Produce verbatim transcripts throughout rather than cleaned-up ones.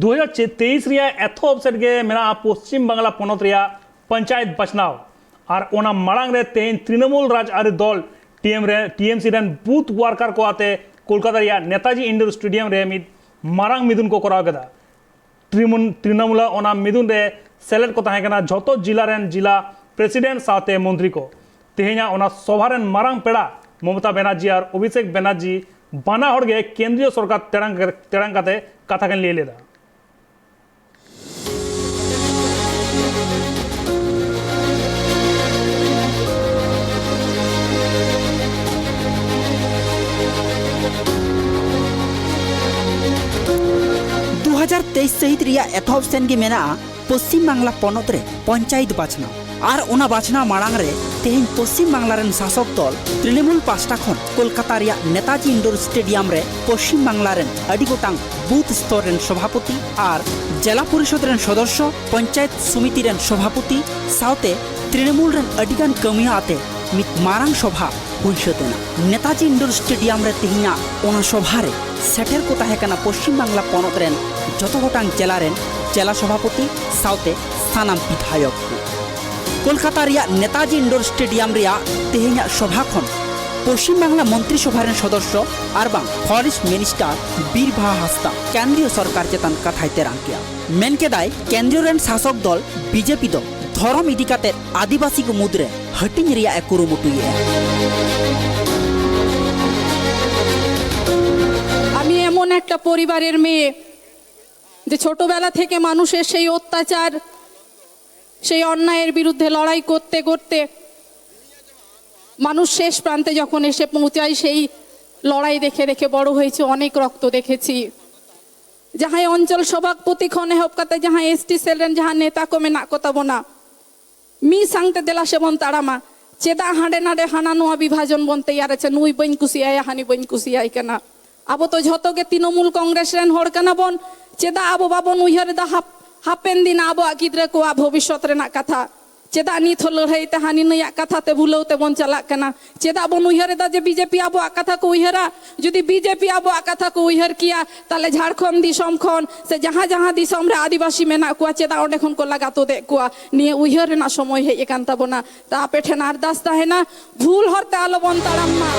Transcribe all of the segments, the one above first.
ᱫᱩ ᱦᱟᱡᱟᱨ ᱛᱮᱭᱤᱥ ᱨᱮᱭᱟᱜ ᱮᱛᱚᱦᱚᱵ ᱥᱮᱫ ᱜᱮ ᱢᱮᱱᱟᱜᱼᱟ ᱯᱚᱥᱪᱤᱢ ᱵᱟᱝᱞᱟ ᱯᱚᱱᱚᱛ ᱨᱮᱭᱟᱜ ᱯᱚᱧᱪᱟᱭᱮᱛ ᱵᱟᱪᱷᱱᱟᱣ᱾ ᱟᱨ ᱚᱱᱟ ᱢᱟᱲᱟᱝ ᱨᱮ ᱛᱮᱦᱮᱧ ᱛᱨᱤᱱᱚᱢᱩᱞ ᱨᱟᱡᱽ ᱟᱹᱨᱤ ᱫᱚᱞ ᱴᱤ ᱮᱢ ᱨᱮ, ᱴᱤ ᱮᱢ ᱥᱤ ᱨᱮᱱ ᱵᱩᱛᱷ ᱣᱟᱨᱠᱟᱨ ᱠᱚ ᱟᱛᱮ ᱠᱳᱞᱠᱟᱛᱟ ᱨᱮᱭᱟᱜ ᱱᱮᱛᱟᱡᱤ ᱤᱱᱰᱳᱨ ᱥᱴᱮᱰᱤᱭᱟᱢ ᱨᱮ ᱢᱤᱫ ᱢᱟᱨᱟᱝ ᱢᱤᱫᱩᱱ ᱠᱚ ᱠᱚᱨᱟᱣ ᱠᱮᱫᱟ᱾ ᱛᱨᱤᱢᱩᱱ-, ᱛᱨᱤᱱᱚᱢᱩᱞᱟ ᱚᱱᱟ ᱢᱤᱫᱩᱱ ᱨᱮ ᱥᱮᱞᱮᱫ ᱠᱚ ᱛᱟᱦᱮᱸ ᱠᱟᱱᱟ ᱡᱷᱚᱛᱚ ᱡᱤᱞᱟ ᱨᱮᱱ ᱡᱤᱞᱟ ᱯᱨᱮᱥᱤᱰᱮᱱᱴ ᱥᱟᱶᱛᱮ ᱢᱚᱱᱛᱨᱤ ᱠᱚ᱾ ᱛᱮᱦᱮᱧᱟᱜ ᱚᱱᱟ ᱥᱚᱵᱷᱟ ᱨᱮᱱ ᱢᱟᱨᱟᱝ ᱯᱮᱲᱟ ᱢᱚᱢᱚᱛᱟ ᱵᱮᱱᱟᱨᱡᱤ ᱟᱨ ᱚᱵᱷᱤᱥᱮᱠ ᱵᱮᱱᱟᱨᱡᱤ ᱵᱟᱱᱟ ᱦᱚᱲ ᱜᱮ ᱠᱮᱱᱫᱨᱤᱭᱚ ᱥᱚᱨᱠᱟᱨ ᱛᱮᱲᱟᱝ, ᱛᱮᱲᱟᱝ ᱠᱟᱛᱮ ᱠᱟᱛᱷᱟ ᱠᱤᱱ ᱞᱟᱹᱭ ᱞᱮᱫᱟ᱾ ᱫᱩ ᱦᱟᱡᱟᱨ ᱛᱮᱭᱤᱥ ᱥᱟᱹᱦᱤᱛ ᱨᱮᱭᱟᱜ ᱮᱛᱚᱦᱚᱵ ᱥᱮᱱ ᱜᱮ ᱢᱮᱱᱟᱜᱼᱟ ᱯᱚᱥᱪᱤᱢ ᱵᱟᱝᱞᱟ ᱯᱚᱱᱚᱛ ᱨᱮ ᱯᱚᱧᱪᱟᱭᱮᱛ ᱵᱟᱪᱷᱱᱟᱣ᱾ ᱟᱨ ᱚᱱᱟ ᱵᱟᱪᱷᱱᱟᱣ ᱢᱟᱲᱟᱝ ᱨᱮ ᱛᱮᱦᱮᱧ ᱯᱚᱥᱪᱤᱢ ᱵᱟᱝᱞᱟ ᱨᱮᱱ ᱥᱟᱥᱚᱠ ᱫᱚᱞ ᱛᱨᱤᱱᱚᱢᱩᱞ ᱯᱟᱥᱴᱟ ᱠᱷᱚᱱ ᱠᱳᱞᱠᱟᱛᱟ ᱨᱮᱭᱟᱜ ᱱᱮᱛᱟᱡᱤ ᱤᱱᱰᱳᱨ ᱥᱴᱮᱰᱤᱭᱟᱢ ᱨᱮ ᱯᱚᱥᱪᱤᱢ ᱵᱟᱝᱞᱟ ᱨᱮᱱ ᱟᱹᱰᱤ ᱜᱚᱴᱟᱝ ᱵᱩᱛᱷ ᱥᱛᱚᱨ ᱨᱮᱱ ᱥᱚᱵᱷᱟᱯᱚᱛᱤ ᱟᱨ ᱡᱮᱞᱟ ᱯᱚᱨᱤᱥᱚᱫ ᱨᱮᱱ ᱥᱚᱫᱚᱥᱥᱚ, ᱯᱚᱧᱪᱟᱭᱮᱛ ᱥᱚᱢᱤᱛᱤ ᱨᱮᱱ ᱥᱚᱵᱷᱟᱯᱚᱛᱤ ᱥᱟᱶᱛᱮ ᱛᱨᱤᱱᱚᱢᱩᱞ ᱨᱮᱱ ᱟᱹᱰᱤᱜᱟᱱ ᱠᱟᱹᱢᱤᱭᱟᱹ ᱟᱛᱮ ᱢᱤᱫ ᱢᱟᱨᱟᱝ ᱥᱚᱵᱷᱟ ᱦᱩᱭ ᱥᱟᱹᱛ ᱮᱱᱟ᱾ ᱱᱮᱛᱟᱡᱤ ᱤᱱᱰᱳᱨ ᱥᱴᱮᱰᱤᱭᱟᱢ ᱨᱮ ᱛᱮᱦᱮᱧᱟᱜ ᱚᱱᱟ ᱥᱚᱵᱷᱟ ᱨᱮ ᱥᱮᱴᱮᱨ ᱠᱚ ᱛᱟᱦᱮᱸ ᱠᱟᱱᱟ ᱯᱚᱥᱪᱤᱢ ᱵᱟᱝᱞᱟ ᱯᱚᱱᱚᱛ ᱨᱮᱱ ᱡᱚᱛᱚ ᱜᱚᱴᱟᱝ ᱡᱮᱞᱟ ᱨᱮᱱ ᱡᱮᱞᱟ ᱥᱚᱵᱷᱟᱯᱚᱛᱤ ᱥᱟᱶᱛᱮ ᱥᱟᱱᱟᱢ ᱵᱤᱫᱷᱟᱭᱚᱠ ᱠᱚ᱾ ᱠᱳᱞᱠᱟᱛᱟ ᱨᱮᱭᱟᱜ ᱱᱮᱛᱟᱡᱤ ᱤᱱᱰᱳᱨ ᱥᱴᱮᱰᱤᱭᱟᱢ ᱨᱮᱭᱟᱜ ᱛᱮᱦᱮᱧᱟᱜ ᱥᱚᱵᱷᱟ ᱠᱷᱚᱱ ᱯᱚᱥᱪᱤᱢ ᱵᱟᱝᱞᱟ ᱢᱚᱱᱛᱨᱤ ᱥᱚᱵᱷᱟ ᱨᱮᱱ ᱥᱚᱫᱚᱥᱥᱚ ᱟᱨ ᱵᱟᱝ ᱯᱷᱚᱨᱮᱥᱴ ᱢᱤᱱᱤᱥᱴᱟᱨ ᱵᱤᱨ ᱵᱟᱦᱟ ᱦᱟᱸᱥᱫᱟ ᱠᱮᱱᱫᱨᱤᱭᱚ ᱥᱚᱨᱠᱟᱨ ᱪᱮᱛᱟᱱ ᱠᱟᱛᱷᱟᱭ ᱛᱮᱨᱟᱝ ᱠᱮᱫᱟ᱾ ᱢᱮᱱ ᱠᱮᱫᱟᱭ, ᱠᱮᱱᱫᱨᱤᱭᱚ ᱨᱮᱱ ᱥᱟᱥᱚᱠ ᱫᱚᱞ ᱵᱤ ᱡᱮ ᱯᱤ ᱫᱚ ᱫᱷᱚᱨᱚᱢ ᱤᱫᱤ ᱠᱟᱛᱮ ᱟᱹᱫᱤᱵᱟᱹᱥᱤ ᱠᱚ ᱢᱩᱫᱽᱨᱮ ᱦᱟᱹᱴᱤᱧ ᱨᱮᱭᱟᱜ ᱮ ᱠᱩᱨᱩᱢᱩᱴᱩᱭᱮᱫᱼᱟ᱾ আমি এমন একটা পরিবারের মেয়ে যে ছোটবেলা থেকে মানুষের সেই অত্যাচার, সেই অন্যায়ের বিরুদ্ধে লড়াই করতে করতে মানুষ শেষ প্রান্তে যখন এসে পৌঁছায়, সেই লড়াই দেখে দেখে বড় হয়েছি, অনেক রক্ত দেখেছি। ᱡᱟᱦᱟᱸᱭ ᱚᱧᱪᱚᱞ ᱥᱚᱵᱷᱟᱯᱚᱛᱤ ᱠᱷᱚᱱ ᱮᱦᱚᱵ ᱠᱟᱛᱮ ᱡᱟᱦᱟᱸᱭ ᱮᱥ ᱴᱤ ᱥᱮᱞ ᱨᱮᱱ ᱡᱟᱦᱟᱸ ᱱᱮᱛᱟ ᱠᱚ ᱢᱮᱱᱟᱜ ᱠᱚ ᱛᱟᱵᱚᱱᱟ, ᱢᱤᱫ ᱥᱟᱝᱛᱮ ᱫᱮᱞᱟ ᱥᱮᱵᱚᱱ ᱛᱟᱲᱟᱢᱟ᱾ ᱪᱮᱫᱟᱜ ᱦᱟᱸᱰᱮ ᱱᱟᱰᱮ ᱦᱟᱱᱟ ᱱᱚᱣᱟ ᱵᱤᱵᱷᱟᱡᱚᱱ ᱵᱚᱱ ᱛᱮᱭᱟᱨᱟ, ᱪᱮ ᱱᱩᱭ ᱵᱟᱹᱧ ᱠᱩᱥᱤᱭᱟᱭᱟ, ᱦᱟᱹᱱᱤ ᱵᱟᱹᱧ ᱠᱩᱥᱤᱭᱟᱭ ᱠᱟᱱᱟ? ᱟᱵᱚ ᱛᱚ ᱡᱷᱚᱛᱚ ᱜᱮ ᱛᱨᱤᱱᱚᱢᱩᱞ ᱠᱚᱝᱜᱨᱮᱥ ᱨᱮᱱ ᱦᱚᱲ ᱠᱟᱱᱟ ᱵᱚᱱ᱾ ᱪᱮᱫᱟᱜ ᱟᱵᱚ ᱵᱟᱵᱚᱱ ᱩᱭᱦᱟᱹᱨ ᱮᱫᱟ ᱦᱟᱯ-, ᱦᱟᱯᱮᱱ ᱫᱤᱱ ᱟᱵᱚᱣᱟᱜ ᱜᱤᱫᱽᱨᱟᱹ ᱠᱚᱣᱟᱜ ᱵᱷᱚᱵᱤᱥᱥᱚᱛ ᱨᱮᱱᱟᱜ ᱠᱟᱛᱷᱟ? ᱪᱮᱫᱟᱜ ᱱᱤᱛ ᱦᱚᱸ ᱞᱟᱹᱲᱦᱟᱹᱭ ᱛᱮ ᱦᱟᱹᱱᱤ ᱱᱟᱹᱭᱟᱜ ᱠᱟᱛᱷᱟ ᱛᱮ ᱵᱷᱩᱞᱟᱹᱣ ᱛᱮᱵᱚᱱ ᱪᱟᱞᱟᱜ ᱠᱟᱱᱟ? ᱪᱮᱫᱟᱜ ᱵᱚᱱ ᱩᱭᱦᱟᱹᱨ ᱮᱫᱟ ᱡᱮ ᱵᱤᱡᱮᱯᱤ ᱟᱵᱚᱣᱟᱜ ᱠᱟᱛᱷᱟ ᱠᱚ ᱩᱭᱦᱟᱹᱨᱟ? ᱡᱩᱫᱤ ᱵᱤᱡᱮᱯᱤ ᱟᱵᱚᱣᱟᱜ ᱠᱟᱛᱷᱟ ᱠᱚ ᱩᱭᱦᱟᱹᱨ ᱠᱮᱭᱟ, ᱛᱟᱦᱞᱮ ᱡᱷᱟᱲᱠᱷᱚᱸᱰ ᱫᱤᱥᱚᱢ ᱠᱷᱚᱱ ᱥᱮ ᱡᱟᱦᱟᱸ ᱡᱟᱦᱟᱸ ᱫᱤᱥᱚᱢ ᱨᱮ ᱟᱹᱫᱤᱵᱟᱹᱥᱤ ᱢᱮᱱᱟᱜ ᱠᱚᱣᱟ, ᱪᱮᱫᱟᱜ ᱚᱸᱰᱮ ᱠᱷᱚᱱ ᱠᱚ ᱞᱟᱜᱟ ᱛᱩᱫᱮᱫ ᱠᱚᱣᱟ? ᱱᱤᱭᱟᱹ ᱩᱭᱦᱟᱹᱨ ᱨᱮᱱᱟᱜ ᱥᱚᱢᱚᱭ ᱦᱮᱡ ᱟᱠᱟᱱ ᱛᱟᱵᱚᱱᱟ᱾ ᱛᱟ ᱟᱯᱮ ᱴᱷᱮᱱ ᱟᱨᱫᱟᱥ ᱛᱟᱦᱮᱱᱟ, ᱵᱷᱩᱞ ᱦᱚᱨ ᱛᱮ ᱟᱞᱚ ᱵᱚᱱ ᱛᱟᱲᱟᱢ ᱢᱟ᱾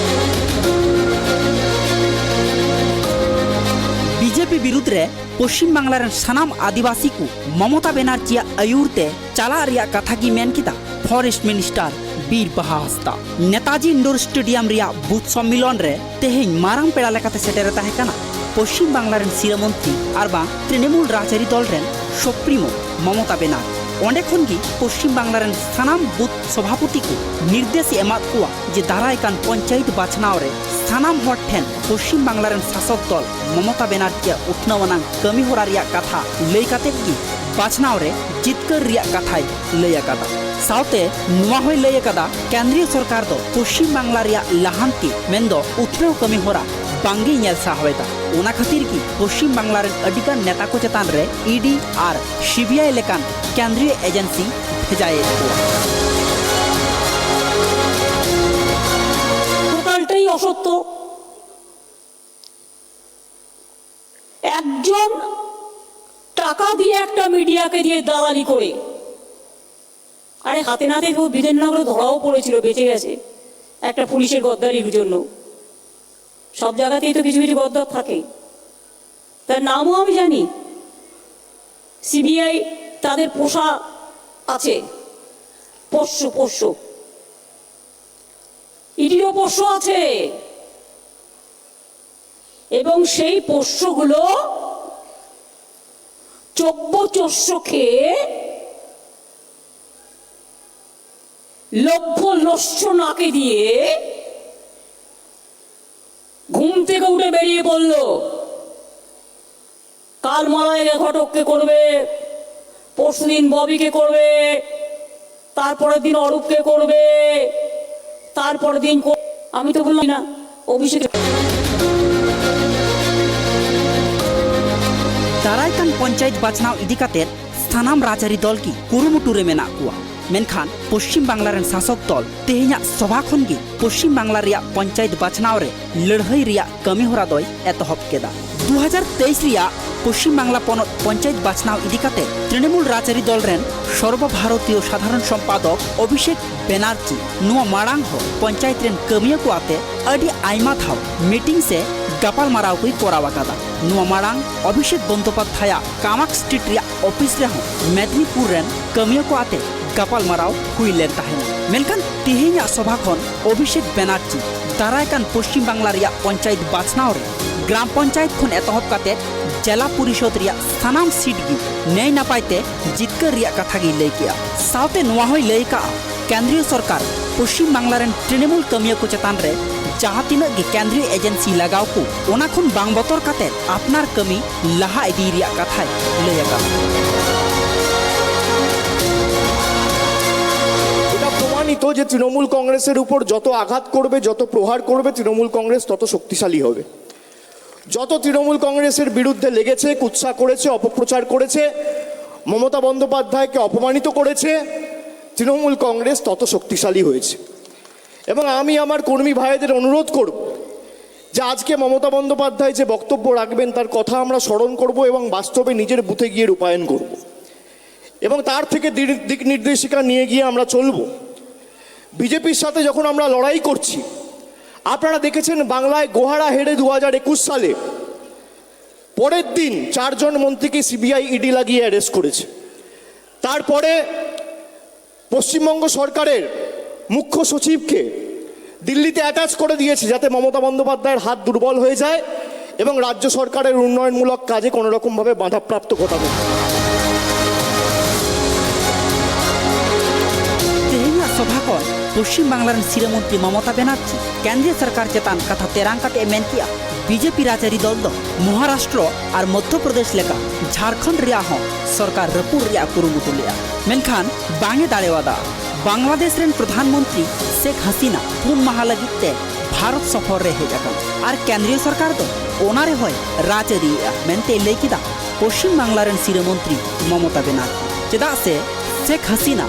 ᱵᱤᱡᱮᱯᱤ ᱵᱤᱨᱩᱫᱽ ᱨᱮ ᱯᱚᱥᱪᱤᱢ ᱵᱟᱝᱞᱟ ᱨᱮᱱ ᱥᱟᱱᱟᱢ ᱟᱹᱫᱤᱵᱟᱹᱥᱤ ᱠᱚ ᱢᱚᱢᱚᱛᱟ ᱵᱮᱱᱟᱨᱡᱤᱭᱟᱜ ᱟᱹᱭᱩᱨ ᱛᱮ ᱪᱟᱞᱟᱜ ᱨᱮᱭᱟᱜ ᱠᱟᱛᱷᱟ ᱜᱮ ᱢᱮᱱ ᱠᱮᱫᱟ ᱯᱷᱚᱨᱮᱥᱴ ᱢᱤᱱᱤᱥᱴᱟᱨ ᱵᱤᱨ ᱵᱟᱦᱟ ᱦᱟᱸᱥᱫᱟ᱾ ᱱᱮᱛᱟᱡᱤ ᱤᱱᱰᱳᱨ ᱥᱴᱮᱰᱤᱭᱟᱢ ᱨᱮᱭᱟᱜ ᱵᱩᱛᱷ ᱥᱚᱢᱢᱮᱞᱚᱱ ᱨᱮ ᱛᱮᱦᱮᱧ ᱢᱟᱨᱟᱝ ᱯᱮᱲᱟ ᱞᱮᱠᱟᱛᱮ ᱥᱮᱴᱮᱨᱮ ᱛᱟᱦᱮᱸ ᱠᱟᱱᱟ ᱯᱚᱥᱪᱤᱢ ᱵᱟᱝᱞᱟ ᱨᱮᱱ ᱥᱤᱨᱟᱹ ᱢᱚᱱᱛᱨᱤ ᱟᱨ ᱵᱟᱝ ᱛᱨᱤᱱᱢᱩᱞ ᱨᱟᱡᱽᱟᱹᱨᱤ ᱫᱚᱞ ᱨᱮᱱ ᱥᱩᱯᱨᱤᱢᱳ ᱢᱚᱢᱚᱛᱟ ᱵᱮᱱᱟᱨᱡᱤ᱾ ᱚᱸᱰᱮ ᱠᱷᱚᱱ ᱜᱮ ᱯᱚᱥᱪᱤᱢ ᱵᱟᱝᱞᱟ ᱨᱮᱱ ᱥᱟᱱᱟᱢ ᱵᱩᱛᱷ ᱥᱚᱵᱷᱟᱯᱚᱛᱤ ᱠᱚ ᱱᱤᱨᱫᱮᱥ ᱮ ᱮᱢᱟᱫ ᱠᱚᱣᱟ ᱡᱮ ᱫᱟᱨᱟᱭ ᱠᱟᱱ ᱯᱚᱧᱪᱟᱭᱮᱛ ᱵᱟᱪᱷᱱᱟᱣ ᱨᱮ ᱥᱟᱱᱟᱢ ᱦᱚᱲ ᱴᱷᱮᱱ ᱯᱚᱥᱪᱤᱢ ᱵᱟᱝᱞᱟ ᱨᱮᱱ ᱥᱟᱥᱚᱠ ᱫᱚᱞ ᱢᱚᱢᱚᱛᱟ ᱵᱮᱱᱟᱨᱡᱤᱭᱟᱜ ᱩᱛᱱᱟᱹᱣ ᱟᱱᱟᱝ ᱠᱟᱹᱢᱤ ᱦᱚᱨᱟ ᱨᱮᱭᱟᱜ ᱠᱟᱛᱷᱟ ᱞᱟᱹᱭ ᱠᱟᱛᱮᱫ ᱜᱮ ᱵᱟᱪᱷᱱᱟᱣ ᱨᱮ ᱡᱤᱛᱠᱟᱹᱨ ᱨᱮᱭᱟᱜ ᱠᱟᱛᱷᱟᱭ ᱞᱟᱹᱭ ᱟᱠᱟᱫᱟ᱾ ᱥᱟᱶᱛᱮ ᱱᱚᱣᱟ ᱦᱚᱸᱭ ᱞᱟᱹᱭ ᱟᱠᱟᱫᱟ, ᱠᱮᱱᱫᱨᱤᱭᱚ ᱥᱚᱨᱠᱟᱨ ᱫᱚ ᱯᱚᱥᱪᱤᱢ ᱵᱟᱝᱞᱟ ᱨᱮᱭᱟᱜ ᱞᱟᱦᱟᱱᱛᱤ ᱢᱮᱱᱫᱚ ᱩᱛᱱᱟᱹᱣ ᱠᱟᱹᱢᱤ ᱦᱚᱨᱟ ᱵᱟᱝᱜᱮᱭ ᱧᱮᱞ ᱥᱟᱦᱟᱣᱮᱫᱟ᱾ ᱚᱱᱟ ᱠᱷᱟᱹᱛᱤᱨ ᱜᱮ ᱯᱚᱥᱪᱤᱢ ᱵᱟᱝᱞᱟ ᱨᱮᱱ ᱟᱹᱰᱤᱜᱟᱱ ᱱᱮᱛᱟ ᱠᱚ ᱪᱮᱛᱟᱱ ᱨᱮ ᱤᱰᱤ ᱟᱨ ᱥᱤᱵᱤᱟᱭ ᱞᱮᱠᱟᱱ ᱠᱮᱱᱫᱨᱤᱭᱚ ᱮᱡᱮᱱᱥᱤ ᱵᱷᱮᱡᱟᱭᱮᱫ ᱠᱚᱣᱟ᱾ টোটালটাই অসত্য। একজন টাকা দিয়ে একটা মিডিয়াকে দিয়ে দালালি করে, আরে, হাতে নাতে তো বিধাননগরে ধরাও পড়েছিল, বেঁচে গেছে একটা পুলিশের গদ্দারির জন্য। সব জায়গাতেই তো কিছু কিছু গদ্দার থাকে, তার নামও আমি জানি। সিবিআই তাদের পোষা আছে, পোষ্য, পোষ্য, ইডিরও পোষ্য আছে। এবং সেই পোষ্যগুলো চব্য চোষ্য খেয়ে, লভ্য লস্য নাকে দিয়ে ঘুম থেকে উঠে বেরিয়ে পড়ল। কাল মলয় ঘটককে করবে, পরশুদিন ববিকে করবে, তারপরের দিন অরূপকে করবে, তারপরের দিন কো- আমি তো বললাম না, অভিষেক। ᱫᱟᱨᱟᱭ ᱠᱟᱱ ᱯᱚᱧᱪᱟᱭᱮᱛ ᱵᱟᱪᱷᱱᱟᱣ ᱤᱫᱤ ᱠᱟᱛᱮ ᱥᱟᱱᱟᱢ ᱨᱟᱡᱽᱟᱹᱨᱤ ᱫᱚᱞ ᱜᱮ ᱠᱩᱨᱩᱢᱩᱴᱩ ᱨᱮ ᱢᱮᱱᱟᱜ ᱠᱚᱣᱟ᱾ ᱢᱮᱱᱠᱷᱟᱱ ᱯᱚᱥᱪᱤᱢ ᱵᱟᱝᱞᱟ ᱨᱮᱱ ᱥᱟᱥᱚᱠ ᱫᱚᱞ ᱛᱮᱦᱮᱧᱟᱜ ᱥᱚᱵᱷᱟ ᱠᱷᱚᱱ ᱜᱮ ᱯᱚᱥᱪᱤᱢ ᱵᱟᱝᱞᱟ ᱨᱮᱭᱟᱜ ᱯᱚᱧᱪᱟᱭᱮᱛ ᱵᱟᱪᱷᱱᱟᱣ ᱨᱮ ᱞᱟᱹᱲᱦᱟᱹᱭ ᱨᱮᱭᱟᱜ ᱠᱟᱹᱢᱤ ᱦᱚᱨᱟ ᱫᱚᱭ ᱮᱛᱚᱦᱚᱵ ᱠᱮᱫᱟ᱾ ᱫᱩ ᱦᱟᱡᱟᱨ ᱛᱮᱭᱤᱥ ᱨᱮᱭᱟᱜ ᱯᱚᱥᱪᱤᱢ ᱵᱟᱝᱞᱟ ᱯᱚᱱᱚᱛ ᱯᱚᱧᱪᱟᱭᱮᱛ ᱵᱟᱪᱷᱱᱟᱣ ᱤᱫᱤ ᱠᱟᱛᱮ ᱛᱨᱤᱱᱢᱩᱞ ᱨᱟᱡᱽᱟᱹᱨᱤ ᱫᱚᱞ ᱨᱮᱱ ᱥᱚᱨᱵᱚ ᱵᱷᱟᱨᱚᱛᱤᱭᱚ ᱥᱟᱫᱷᱟᱨᱚᱱ ᱥᱚᱢᱯᱟᱫᱚᱠ ᱚᱵᱷᱤᱥᱮᱠ ᱵᱮᱱᱟᱨᱡᱤ ᱱᱚᱣᱟ ᱢᱟᱲᱟᱝ ᱦᱚᱸ ᱯᱚᱧᱪᱟᱭᱮᱛ ᱨᱮᱱ ᱠᱟᱹᱢᱤᱭᱟᱹ ᱠᱚ ᱟᱛᱮ ᱟᱹᱰᱤ ᱟᱭᱢᱟ ᱫᱷᱟᱣ ᱢᱤᱴᱤᱝ ᱥᱮ ᱜᱟᱯᱟᱞᱢᱟᱨᱟᱣ ᱠᱚᱭ ᱠᱚᱨᱟᱣ ᱟᱠᱟᱫᱟ᱾ ᱱᱚᱣᱟ ᱢᱟᱲᱟᱝ ᱚᱵᱷᱤᱥᱮᱠ ᱵᱚᱱᱫᱳᱯᱟᱫᱽᱫᱷᱟᱭᱟᱜ ᱠᱟᱢᱟᱠ ᱥᱴᱨᱤᱴ ᱨᱮᱭᱟᱜ ᱚᱯᱷᱤᱥ ᱨᱮᱦᱚᱸ ᱢᱮᱫᱽᱱᱤᱯᱩᱨ ᱨᱮᱱ ᱠᱟᱹᱢᱤᱭᱟᱹ ᱠᱚ ᱟᱛᱮ ᱜᱟᱯᱟᱞᱢᱟᱨᱟᱣ ᱦᱩᱭ ᱞᱮᱱ ᱛᱟᱦᱮᱱᱟ᱾ ᱢᱮᱱᱠᱷᱟᱱ ᱛᱮᱦᱮᱧᱟᱜ ᱥᱚᱵᱷᱟ ᱠᱷᱚᱱ ᱚᱵᱷᱤᱥᱮᱠ ᱵᱮᱱᱟᱨᱡᱤ ᱫᱟᱨᱟᱭ ᱠᱟᱱ ᱯᱚᱥᱪᱤᱢ ᱵᱟᱝᱞᱟ ᱨᱮᱭᱟᱜ ᱯᱚᱧᱪᱟᱭᱮᱛ ᱵᱟᱪᱷᱱᱟᱣ ᱨᱮ ᱜᱨᱟᱢ ᱯᱚᱧᱪᱟᱭᱮᱛ ᱠᱷᱚᱱ ᱮᱛᱚᱦᱚᱵ ᱠᱟᱛᱮ ᱡᱮᱞᱟ ᱯᱚᱨᱤᱥᱚᱫ ᱨᱮᱭᱟᱜ ᱥᱟᱱᱟᱢ ᱥᱤᱴ ᱜᱮ ᱱᱟᱭ ᱱᱟᱯᱟᱭ ᱛᱮ ᱡᱤᱛᱠᱟᱹᱨ ᱨᱮᱭᱟᱜ ᱠᱟᱛᱷᱟ ᱜᱮᱭ ᱞᱟᱹᱭ ᱠᱮᱜᱼᱟ᱾ ᱥᱟᱶᱛᱮ ᱱᱚᱣᱟ ᱦᱚᱸᱭ ᱞᱟᱹᱭ ᱠᱟᱜᱼᱟ, ᱠᱮᱱᱫᱨᱤᱭᱚ ᱥᱚᱨᱠᱟᱨ ᱯᱚᱥᱪᱤᱢ ᱵᱟᱝᱞᱟ ᱨᱮᱱ ᱛᱨᱤᱱᱢᱩᱞ ᱠᱟᱹᱢᱤᱭᱟᱹ ᱠᱚ ᱪᱮᱛᱟᱱ ᱨᱮ ᱡᱟᱦᱟᱸ ᱛᱤᱱᱟᱹᱜ ᱜᱮ ᱠᱮᱱᱫᱨᱤᱭᱚ ᱮᱡᱮᱱᱥᱤ ᱞᱟᱜᱟᱣ ᱠᱚ, ᱚᱱᱟ ᱠᱷᱚᱱ ᱵᱟᱝ ᱵᱚᱛᱚᱨ ᱠᱟᱛᱮ ᱟᱯᱱᱟᱨ ᱠᱟᱹᱢᱤ ᱞᱟᱦᱟ ᱤᱫᱤ ᱨᱮᱭᱟᱜ ᱠᱟᱛᱷᱟᱭ ᱞᱟᱹᱭ ᱟᱠᱟᱫᱟ᱾ এটা প্রমাণিত যে তৃণমূল কংগ্রেসের উপর যত আঘাত করবে, যত প্রহার করবে, তৃণমূল কংগ্রেস তত শক্তিশালী হবে। যত তৃণমূল কংগ্রেসের বিরুদ্ধে লেগেছে, কুৎসা করেছে, অপপ্রচার করেছে, মমতা বন্দ্যোপাধ্যায়কে অপমানিত করেছে, তৃণমূল কংগ্রেস তত শক্তিশালী হয়েছে। এবং আমি আমার কর্মী ভাইদের অনুরোধ করব যে আজকে মমতা বন্দ্যোপাধ্যায় যে বক্তব্য রাখবেন, তার কথা আমরা স্মরণ করব এবং বাস্তবে নিজের বুথে গিয়ে রূপায়ণ করব এবং তার থেকে দিক নির্দেশিকা নিয়ে গিয়ে আমরা চলব। বিজেপির সাথে যখন আমরা লড়াই করছি, আপনারা দেখেছেন বাংলায় গোহারা হেরে দু হাজার একুশ সালে পরের দিন চারজন মন্ত্রীকে সিবিআই ইডি লাগিয়ে অ্যারেস্ট করেছে। তারপরে পশ্চিমবঙ্গ সরকারের মুখ্য সচিবকে দিল্লিতে অ্যাটাচ করে দিয়েছে, যাতে মমতা বন্দ্যোপাধ্যায়ের হাত দুর্বল হয়ে যায় এবং রাজ্য সরকারের উন্নয়নমূলক কাজে কোনো রকমভাবে বাধাপ্রাপ্ত ঘটানো। ᱛᱮᱦᱮᱧᱟᱜ ᱥᱚᱵᱷᱟ ᱠᱷᱚᱱ ᱯᱚᱥᱪᱤᱢ ᱵᱟᱝᱞᱟ ᱨᱮᱱ ᱥᱤᱨᱟᱹ ᱢᱚᱱᱛᱨᱤ ᱢᱚᱢᱚᱛᱟ ᱵᱮᱱᱟᱨᱡᱤ ᱠᱮᱱᱫᱨᱤᱭᱚ ᱥᱚᱨᱠᱟᱨ ᱪᱮᱛᱟᱱ ᱠᱟᱛᱷᱟ ᱛᱮᱨᱟᱝ ᱠᱟᱛᱮ ᱢᱮᱱ ᱠᱮᱜᱼᱟ, ᱵᱤᱡᱮᱯᱤ ᱨᱟᱡᱽᱟᱹᱨᱤ ᱫᱚᱞ ᱫᱚ ᱢᱚᱦᱟᱨᱟᱥᱴᱨᱚ ᱟᱨ ᱢᱚᱫᱽᱫᱷᱚ ᱯᱨᱚᱫᱮᱥ ᱞᱮᱠᱟ ᱡᱷᱟᱲᱠᱷᱚᱸᱰ ᱨᱮᱭᱟᱜ ᱦᱚᱸ ᱥᱚᱨᱠᱟᱨ ᱨᱟᱹᱯᱩᱫ ᱨᱮᱭᱟᱜ ᱠᱩᱨᱩᱢᱩᱴᱩ ᱞᱮᱜᱼᱟ, ᱢᱮᱱᱠᱷᱟᱱ ᱵᱟᱝ ᱮ ᱫᱟᱲᱮᱣᱟᱫᱟ᱾ ᱵᱟᱝᱞᱟᱫᱮᱥ ᱨᱮᱱ ᱯᱨᱚᱫᱷᱟᱱ ᱢᱚᱱᱛᱨᱤ ᱥᱮᱠ ᱦᱟᱥᱤᱱᱟ ᱯᱩᱱ ᱢᱟᱦᱟ ᱞᱟᱹᱜᱤᱫ ᱛᱮ ᱵᱷᱟᱨᱚᱛ ᱥᱚᱯᱷᱚᱨ ᱨᱮ ᱦᱮᱡ ᱟᱠᱟᱱᱟ ᱟᱨ ᱠᱮᱱᱫᱨᱤᱭᱚ ᱥᱚᱨᱠᱟᱨ ᱫᱚ ᱚᱱᱟ ᱨᱮᱦᱚᱸᱭ ᱨᱟᱡᱽᱟᱹᱨᱤᱭᱮᱜᱼᱟ ᱢᱮᱱᱛᱮᱭ ᱞᱟᱹᱭ ᱠᱮᱫᱟ ᱯᱚᱥᱪᱤᱢ ᱵᱟᱝᱞᱟ ᱨᱮᱱ ᱥᱤᱨᱟᱹ ᱢᱚᱱᱛᱨᱤ ᱢᱚᱢᱚᱛᱟ ᱵᱮᱱᱟᱨᱡᱤ᱾ ᱪᱮᱫᱟᱜ ᱥᱮ ᱥᱮᱠ ᱦᱟᱥᱤᱱᱟ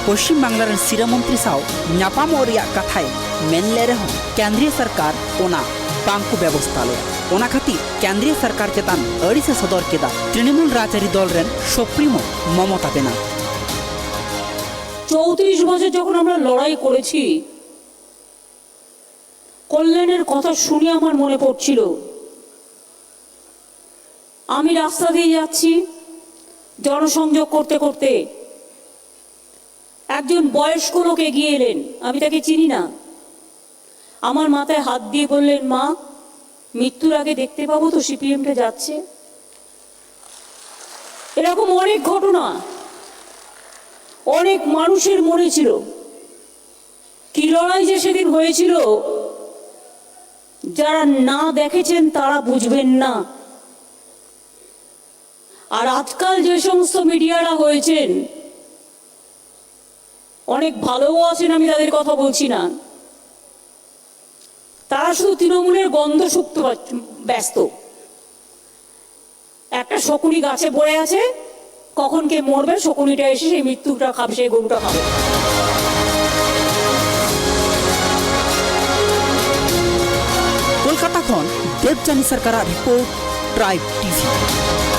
ᱯᱚᱥᱪᱤᱢ ᱵᱟᱝᱞᱟ ᱨᱮᱱ ᱥᱤᱨᱟᱹ ᱢᱚᱱᱛᱨᱤ ᱥᱟᱶ ᱧᱟᱯᱟᱢᱚᱜ ᱨᱮᱭᱟᱜ ᱠᱟᱛᱷᱟᱭ ᱢᱮᱱ ᱞᱮᱫ ᱨᱮᱦᱚᱸ ᱠᱮᱱᱫᱨᱤᱭᱚ ᱥᱚᱨᱠᱟᱨ ᱚᱱᱟ ᱵᱟᱝ ᱠᱚ ᱵᱮᱵᱚᱥᱛᱷᱟ ᱞᱮᱫᱟ᱾ ᱚᱱᱟ ᱠᱷᱟᱹᱛᱤᱨ ᱠᱮᱱᱫᱨᱤᱭᱚ ᱥᱚᱨᱠᱟᱨ ᱪᱮᱛᱟᱱ ᱟᱹᱲᱤᱥ ᱮ ᱥᱚᱫᱚᱨ ᱠᱮᱫᱟ ᱛᱨᱤᱱᱢᱩᱞ ᱨᱟᱡᱽᱟᱹᱨᱤ ᱫᱚᱞ ᱨᱮᱱ ᱥᱩᱯᱨᱤᱢᱳ ᱢᱚᱢᱚᱛᱟ ᱵᱮᱱᱟᱨᱡᱤ᱾ চৌত্রিশ বছর যখন আমরা লড়াই করেছি, কল্যাণের কথা শুনে আমার মনে পড়ছিল, আমি রাস্তা দিয়ে যাচ্ছি, জনসংযোগ করতে করতে একজন বয়স্ক লোক এগিয়ে এলেন। আমি তাকে চিনি না। আমার মাথায় হাত দিয়ে বললেন, "মা, মৃত্যুর আগে দেখতে পাবো তো সিপিএমটা যাচ্ছে?" এরকম অনেক ঘটনা অনেক মানুষের মনে ছিল। কি লড়াই যে সেদিন হয়েছিল, যারা না দেখেছেন তারা বুঝবেন না। আর আজকাল যে সমস্ত মিডিয়ারা হয়েছেন, অনেক ভালোও আছেন, আমি তাদের কথা বলছি না, তারা শুধু তৃণমূলের গন্ধ শুকতে ব্যস্ত। একটা শকুনি গাছে পড়ে আছে, কখন কে মরবে, শকুনিটা এসে সেই মৃত্যুটা খাবে, সেই গরুটা খাবে। ᱠᱳᱞᱠᱟᱛᱟ ᱠᱷᱚᱱ ᱫᱮᱵᱽᱡᱟᱱᱤ ᱥᱚᱨᱠᱟᱨᱟᱜ ᱨᱤᱯᱳᱨᱴ, ᱴᱨᱟᱭᱤᱵᱽ ᱴᱤᱵᱷᱤ᱾